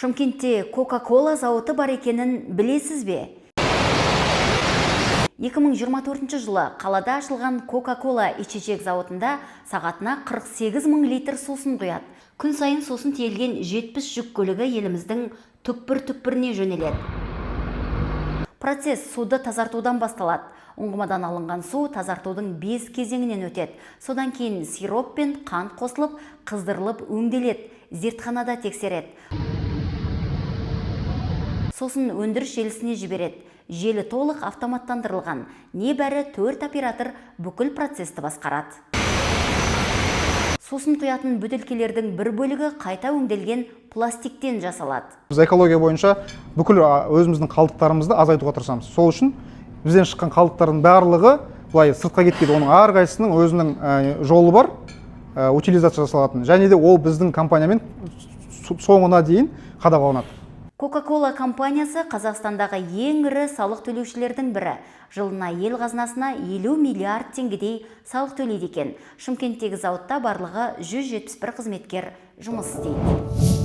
Шымкентте Кока-Кола зауыты бар екенін білесіз бе? 2024 жылы қалада ашылған Кока-Кола ішешек зауытында сағатына 48 мың литр сусын құяды. Күн сайын сусын тиелген 70 жүк көлігі еліміздің түкпір-түкпіріне жөнеледі. Процесс суды тазартудан басталады. Ұңғымадан алынған су тазартудың 5 кезеңінен өтеді. Содан кейін сироп пен қант қосылып, қыздырылып өңделеді, зертханада тексереді. Сосын өндіріс желісіне жібереді. Желі толық автоматтандырылған. Небәрі 4 оператор бүкіл процесті басқарады. Сусын құятын бөтелкелердің бір бөлігі қайта өңделген пластиктен жасалады. Біз экология бойынша бүкіл өзіміздің қалдықтарымызды азайтуға тырысамыз. Сол үшін бізден шыққан қалдықтардың барлығы былай сыртқа кетпейді. Оның әрқайсысының өзінің жолы бар, утилизация жасалатын, және де ол біздің компаниямен соңына дейін қадағаланады. Coca-Cola компаниясы Қазақстандағы ең ірі салық төлеушілердің бірі. Жылына ел қазынасына 50 миллиард теңгедей салық төлейді екен. Шымкенттегі зауытта барлығы 171 қызметкер жұмыс істейді.